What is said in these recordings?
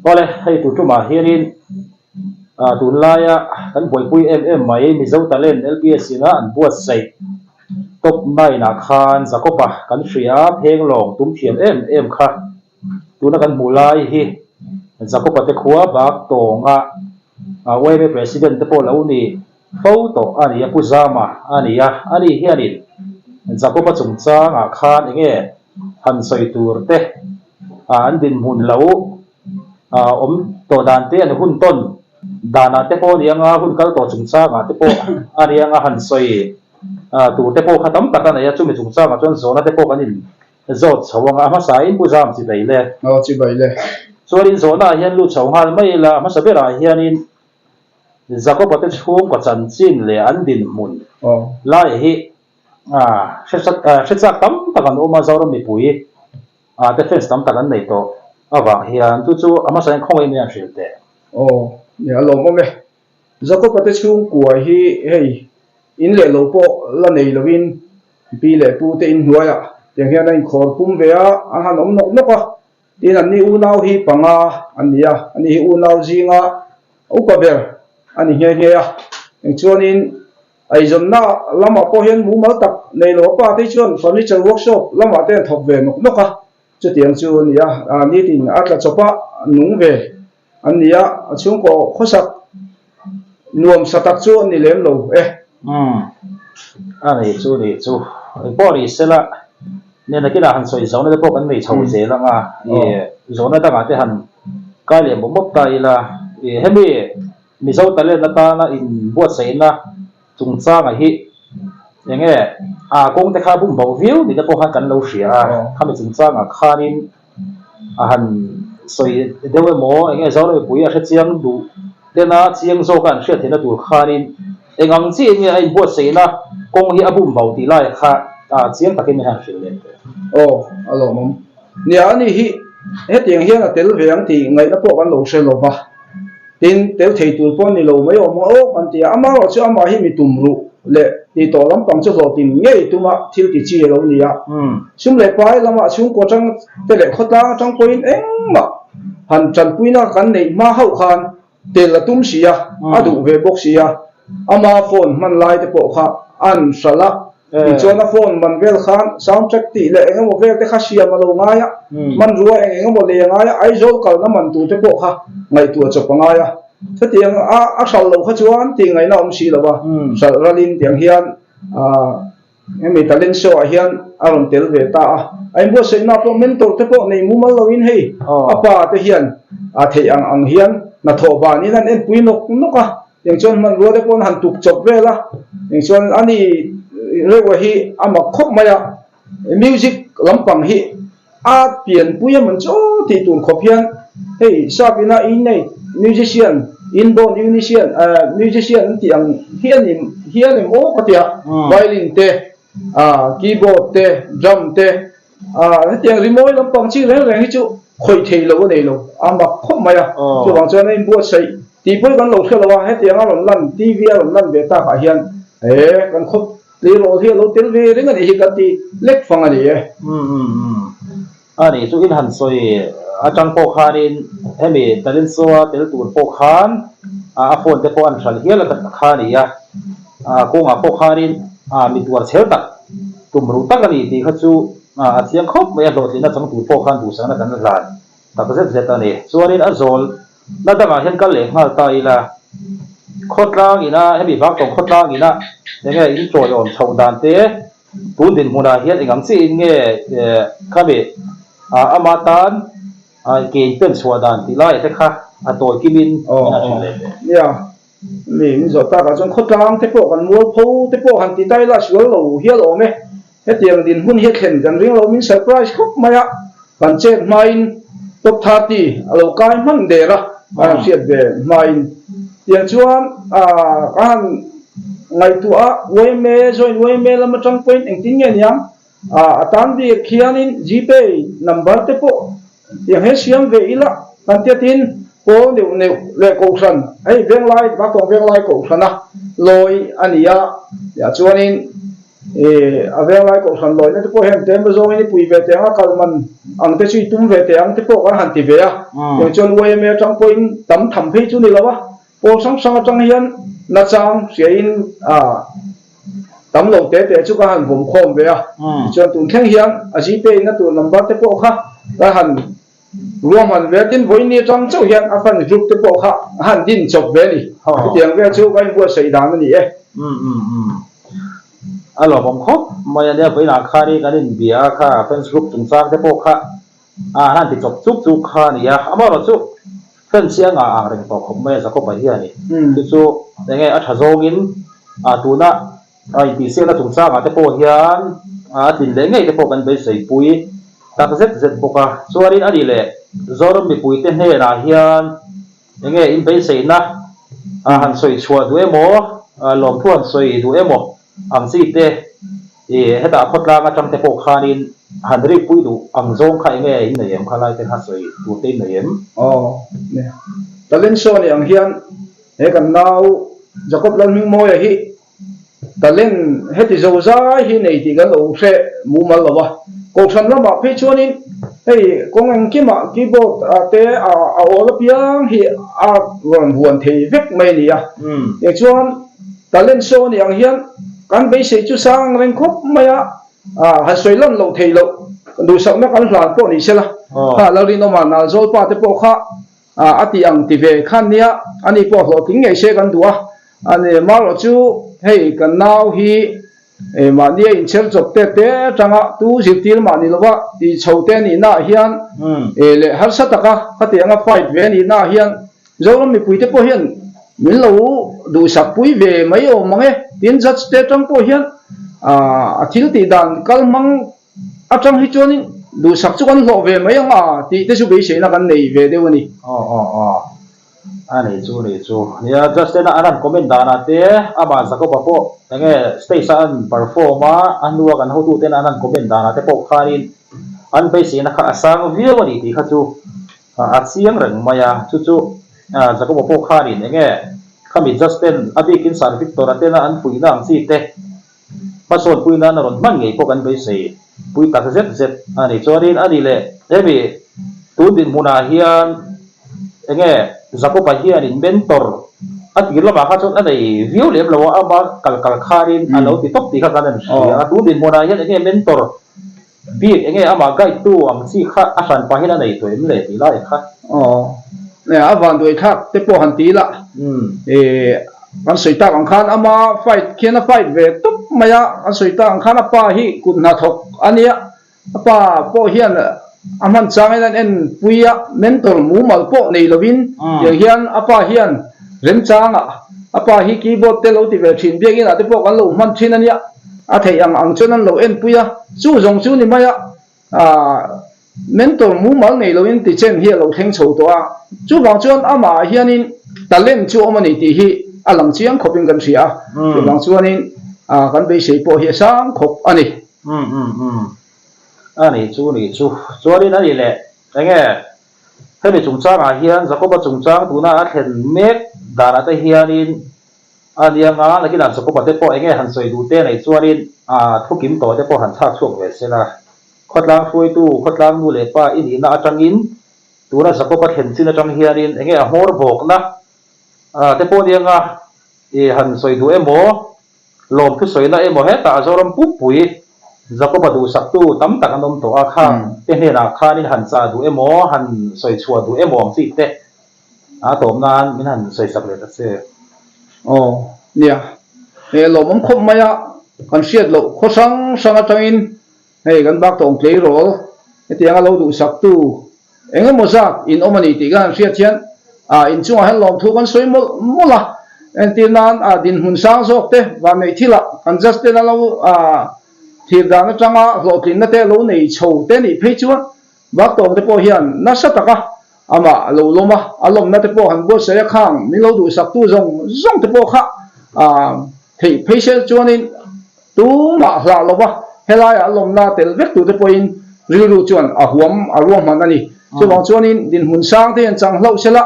Awle, hei tur tumah hianin tunlaia kan buaipui em em mai Mizo Talent LPS ina an buatsaih Top Nine ah khan Jacob-a kan hria a, phenglawng tum thiam em em kha tuna kan hmuh lai hi Jacob-a te khua bak tawnga yma President te pawh lo ni fo tawh a ni a, Pu Zama a ni a, ani hianin Jacob-a chungchangah khan eng nge han sawi tur te an dinhmun lo awm tawh dan te an hun tawn danah te pawh a ni anga hun kal tawh chungchangah te pawh a ni anga han sawi tur te pawh kha tam tak a nei a, chumi chungchangah chuan zawhna te pawh kan in zawt chho anga a hmasain Pu Zam chibai le. Aw chibai le. Chuanin zawhnaah hian lut chho nghal mai ila a hmasa berah hianin Jakob-a te chhungkaw chanchin leh an dinhmun lai hi hre chak tam tak an awm a, Zoram mipui te fans tam tak an nei tawh avang hian chu chu a hmasa hian khawngaih mai an hrilh teh. Aw, nia lawmawm e. Jakob-a te chhungkua hi hei in leh lo pawh la nei lovin pi leh pu te inhnuaiah tiang hian a inkhawr pum ve a, an han awm nawk nawk a. Tin, anni unau hi panga an ni a, ani hi unau zinga upa ber a ni nghe nghe a. Eng chuanin eizawnna lamah pawh hian mumal tak nei lo a pa te chuan furniture workshop lamah te an thawk ve nawk nawk a, chutiang chu a ni a, nitin a tla chawp a nung ve an ni a, a chhungkaw khawsak nuam sa tak chu an ni lem lo e. Umm, a nei chu ni chu. Engpawh ni sela, nena kinah han sawi zohna te pawh kan nei chho zel ang a, i zohna dangah te han kai leh mawp mawp ta ila, i hemi Mizo talent atana inbuatsaihna chungchanga hi eng nge a kawng te kha bum bauh viau ni te pawh khan kan lo hria a, khami chungchangah khanin a han sawi deuh emaw eng nge Zoram mipui a hre chiang duh tena chiang zawka an hriat theihna tur khanin eng ang chiah in nge a inbuatsaihna kawng hi a bum bauh tih lai kha chiang takin min han hrilh leh teh. Aw, a lawmawm. Nia, ani hi hetiang hian a tel ve ang tih ngaihna pawh kan lo hre lo va. Tin, tel thei tur pawh ni lo mai awm aw kan ti a, amaherawh chu amah hi mi tum ruh leh tih tawh lampang chu hlawhtlin ngei tuma thil ti chi a lo ni a. Sum leh pai lamah chhungkaw atang te leh khawtlang atang pawhin engmah han tanpuina kan neih hma hauh khan tel a tum si a, a duh ve bawk si a, ama phone hman lai te pawh kha an hralh a, Tichuan a phone man vel khan sound track tih leh eng emaw vel te kha siam a lo ngai a, hmanrua eng eng emaw lei a ngai a, Aizawl kalna man tur te pawh kha ngaihtuah chawp a ngai a. Chutiang a a hralh loh kha chuan tih ngaihna a awm si lo a, hralh ralin tiang hian hemi talent show ah hian a rawn tel ve ta a. A inbuatsaihna pawh mentor te pawh nei mumal loin hei a pa te hian a theih ang ang hian hnathawh banin an enpui nawk nawk a. Eng chuan hmanrua te pawh an han tuk chawp vel a, eng chuan ani reuh a hi a mak khawp mai a, music lampang hi a pianpui a man chaw tih tur khawp hian hei sap ina innate musician, inborn unician musician an tih ang hian hian em aw ka ti a, violin te, keyboard te, drum te. Hetiang rimawi lampang chi reng reng hi chu khawih thei lo a nei lo, a mak khawp mai a. Chuvang chuan a inbuatsaih tih pawh hi kan lo hre lo a, hetiang a rawn lan, TV a rawn lan ve takah hian he kan khawp tleirawl hi a lo tel ve reng a nih hi kan ti lek fang a ni e. A nih chu in han sawi atang pawh khanin hemi talent show a tel tur pawh khan a phone te pawh an hralh hial a kha a ni a, kawngah pawh khanin mi tuar chher tak Tum ruh tak a ni tih kha chu a chiang khawp mai a, hlawhtlinna chang tur pawh khan duhsakna kan hlan tak zet zet a ni. Chuanin a zawl la dangah hian kal leh nghal ta ila, khawtlang ina hemi Vaktawng khawtlang ina eng nge in tawiawm chhoh dan te tun dinhmunah hian eng ang chiahin nge khami ama tan ke in pen chhuah dan tih laiah te kha a tawi kimin min a hrilh leh teh. Nia, Mi min zawh takah chuan khawtlang te pawh kan mualpho te pawh han ti ta ila sual lo hial awm e. Hetiang dinhmun hi a thlen kan ring lo min surprise khawp mai a, kan chet hmain top 30 a lo kai hman der a, kan han hriat ve hmain. Tiang chuan ka han ngaihtuah a, yma join yma lam atang pawhin engtin nge niang a tan bik khianin Gpay number te pawh Tiang hian siam ve ila kan tiatin pawl neuh neuh leh kohhran hei venglai Vaktawng venglai kohhrana lawi a ni a, tiah chuanin Ih, a venglai kohhran lawina te pawh hian tlem zawngin i pui ve teh ang a, kal man ang te chu i tum ve teh ang te pawh kan han ti ve a. Tiang chuan YMA atang pawhin tam tham phei chu ni lo a, pawl hrang hrang atang hian nachang hriain ah tam lo te te chu kan han vawm khawm ve a. Tichuan tun thleng hian a Gpay na tur number te pawh kha kan han Ruahman ve tin vawiin atang chauh hian a fan group te pawh kha a han din chawp ve a ni. Hetiang vel chu ka inbuatsaih dan a ni e. Umm umm umm. A lawmawm khawp mai a nia, vawiinah khan i kan inbia a kha fans group chungchang te pawh kha a han ti chawp chuk chuk kha a ni a. Amaherawhchu chu fans hi a ngah ang reng tawh khawp mai a Jacob-a hian i. Chu chu enge a tha zawngin tuna A intihsiakna chungchangah te pawh hian a tlin leh ngei te pawh kan beiseipui tak zet zet bawk a. Chuanin a nih leh Zoram mipuite hnenah hian eng nge in beiseina han sawi chhuah duh emaw, lawmthu han sawi duh emaw ang chi te ih hetah khawtlang atang te pawh khanin han rikpui duh ang zawng kha eng nge in nei em kha lai te kha sawi tur te in nei em? Aw, nia. Talent show ni ang hian he kan nau Jacob Lalhmingmawia hi Talent heti zo zai hi nei tih kan lo hre mumal lo a, Kohhran lamah phei chuanin hei kawng engkimah keyboard ah te a awl apiang hi a rawn vuan thei vek mai a ni a. Tichuan talent show a nih ang hian kan beisei chu sang ang reng khawp mai a, han sawi lan loh theih loh duhsakna kan hlan pawh ni sela, kha Lalrinawma Nalzawlpa te pawh kha A tih ang ti ve khan nia, ani pawh hlawhtling ngei se kan duh a, a ni marawh chu hei kan nau hi mahni a inchher chawp te te atanga tu zirtir mah ni lova tih chho te nihna ah hian leh harsa taka khati anga fight ve nihna ah hian Zoram mipui te pawh hian min lo duhsak pui ve mai awm mang e, tin judge te atang pawh hian a thil tih dan kal hmang Atang hi chuanin duhsak chu kan hlawh ve mai ang a tih te chu beiseina kan nei ve deuh a ni. Aw aw aw. A nei chu nei chu. Nia Justin-a an han comment danah te amah Jacob-a pawh enge stage-a an perform a, a hnua kan hotuten an han comment danah te pawh khanin an beiseina kha a sang viau a ni tih kha chu a chiang reng mai a. Chu chu Jacob-a pawh khanin enge khami Justin a bikin Sir Victor-a tena an puihna ang chi te Hmasawnpui nan a rawn hman ngei pawh kan beisei pui tak zet zet a ni. Chuanin a ni leh hemi tun dinhmunah hian enge Jacob-a hianin mentor a tir lamah kha chuan a nei viau lem lo a, ama kal kal khanin a lo ti tawp tih kha kan han hria a. Tun dinhmunah hian enge mentor Bik enge amah guide tu ang chi kha a hran pah hian a nei tawh em le tih lai kha. Aw, a vanduai thlak te pawh han ti ila, kan sawi tak ang khan ama fight khian a fight ve tawp mai a, kan sawi tak ang khan a pa hi kut hnathawk a nia, a pa pawh hian a hman changin an enpui a, mentor mumal pawh nei lovin tiang hian a pa hian remchangah a pa hi keyboard te lo ti ve thin biakinah te pawh kan lo hman thin a nia. A theih ang ang chuan an lo enpui a, chu zawng chu ni mai a, mentor mumal nei loin tichen hi a lo thleng chho tawh a, chuvang chuan amah ah hianin talent chu awm a ni tih hi a lang chiang khawpin kan hria a, chuvang chuanin kan beisei pawh hi a sang khawp a ni. Umm umm umm a nih chu nih chu chuanin a nih leh enge hemi chungchangah hian Jacoba chungchang tuna a thlen mek danah te hianin A nia nga, nakinah Jacob-a te pawh enge han sawi duh te nei chuanin a thu kim tawh te pawh han chhak chhuak ve se la. Khawtlang hruaitu, khawtlang nu leh pa i nihna atangin tuna Jacob-a thlen chin atang hianin enge a hmawr bawkna te pawh nia nga i han sawi duh emaw, lawmthu sawina emaw hetah a Zoram pumpui Jacob-a duhsaktu tam tak an awm tawh a, khang te hnenah khanin han chah duh emaw, han sawi chhuah duh emaw ang chi te A tawp nan min han sawi sak leh ta che. Aw, nia. He lawmawm khawp mai a, kan hriat loh khaw hrang hrang atangin hei kan bak tawng tleirawl hetianga lo duhsaktu eng emaw zat in awm a ni tih ka han hriat hian ah inchungah hian lawmthu kan sawi mawlh mawlh a. Entir nan ah dinhmun sang zawk te vanneih thilah kan judge ten a lo ah thir dan atanga hlawhtlinna te lo nei chho te nih phei chuan Baktawng te pawh hian nasa taka amah a lo lawm a, a lawmna te pawh han buatsaih a khang min lo duhsaktu zawng zawng te pawh kha theih phei se chuanin tumah hlah lo va, helaiah a lawmna tel vek tur te pawhin rilru chuan a huam a ruahman a ni. Chuvang chuanin dinhmun sang te hian chang hlauh sela,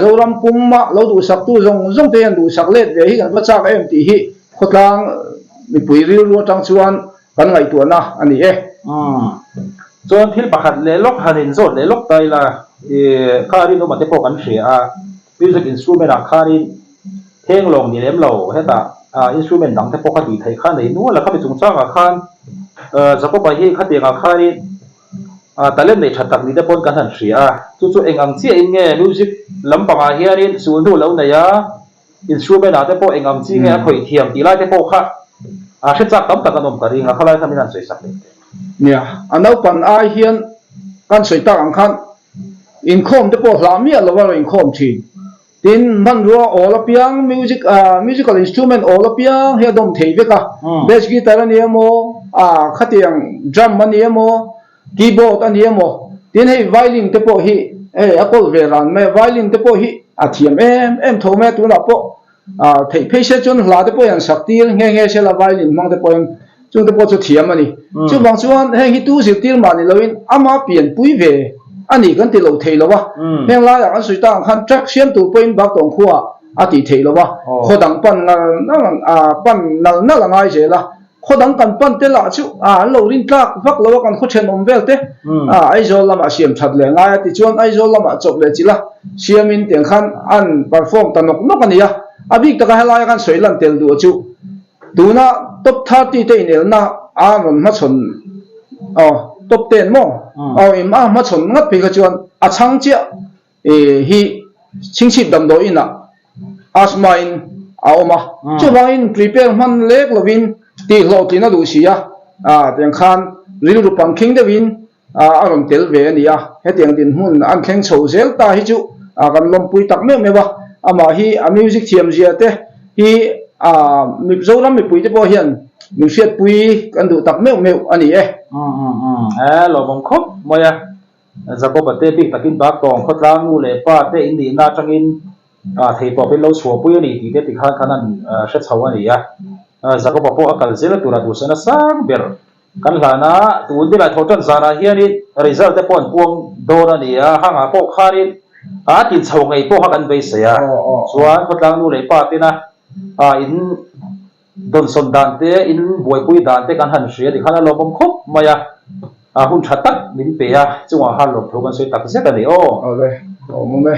Zoram puma lo duhsaktu zawng zawng te hian duhsak let ve hi kan va chak em tih hi khawtlang. mipui rilru atang chuan kan ngaihtuahna a ni e. Umm. Chuan thil pakhat leh lawk han inzawt leh lawk ta ila, i kha rinawma te pawh kan hria a, music instrument ah khanin thenglawng ni lem lo, hetah instrument dang te pawh kha tih theih kha nei nual a, khami chungchangah khan Jacob-a hi khatiangah khanin talent nei tha tak ni te pawn kan han hria a, chu chu eng ang chiahin nge music lampangah hianin sulhnu lo nei a, Instrument ah te pawh eng ang chi nge a khawih thiam tih lai te pawh kha a hre chak tam tak an awm ka ring a, khalai kha min han sawi sak leh teh. Nia, a naupan ai hian kan sawi tak ang khan inkhawm te pawh hlah miah lo a rawn inkhawm thin. Tin, hmanrua awl apiang, music ah musical instrument awl apiang hi a dawm thei vek a, bass guitar a ni emaw, ah khatiang drum a ni emaw, Keyboard a ni emaw? Tin hei violin te pawh hi hei a kawl ve ran mai a, violin te pawh hi a thiam em em tho mai a, tunah pawh ah theih phei se chuan hla te pawh hi an sak tir nghe nghe sela violin hmang te pawhin chung te pawh chu thiam a ni. Chuvang chuan heng hi tu zirtir mah ni loin ama pianpui ve a ni kan ti lo thei lo a, heng laiah kan sawi tak ang khan track siam tur pawhin Baktawng khuaah a tih theih lo a, khaw dang pan nal nal pan nal nal a ngai zel a. Khaw dang kan pan te lah chu a an lo rin tlak vak lo a kan khaw thenawm vel te a Aizawl lamah siam that leh ngai a tichuan Aizawl lamah chawp leh chilh a siamin tiang khan an perform ta nawk nawk a ni a, a bik taka helaia kan sawi lan tel duh chu tuna top 30 te inelna a rawn hmachhawn aw top 10 maw aw a hmachhawn ngat phei kha chuan a chhang chiah hi chhingchhip damdawi inah asthma in a awm a, chuvangin prepare hman lek lovin tih hlawhtlin a duh si a, tiang khan rilru pangkhing deuhin a rawn tel ve a ni a, hetiang dinhmun an thleng chho zel ta hi chu kan lawmpui tak meuh meuh a, amah hi a music thiam zia te hi Mizoram mipui te pawh hian min hriatpui kan duh tak meuh meuh a ni e. E lawmawm khawp mai a. Jakob-a te bik takin Baktawng khawtlang nu leh pa te in nihna atangin theitawpin lo chhuahpui a ni tih te tikhan khan an hre chho a ni a. Jakob-a pawh a kal zel tura duhsana sang ber kan hlan a, tun nilai thawh tan zanah hianin result te pawh an puang dawn a ni a, hangah pawh khanin a tin chho ngei pawh kha kan beisei a. Chuan khawtlang nu leh pa tena in Dawnsawn dan te, in buaipui dan te kan han hria tikhan a lawmawm khawp mai a, hun tha tak min pe a, chungah khan lawmthu kan sawi tak zet a ni aw. Awle, lawmawm e.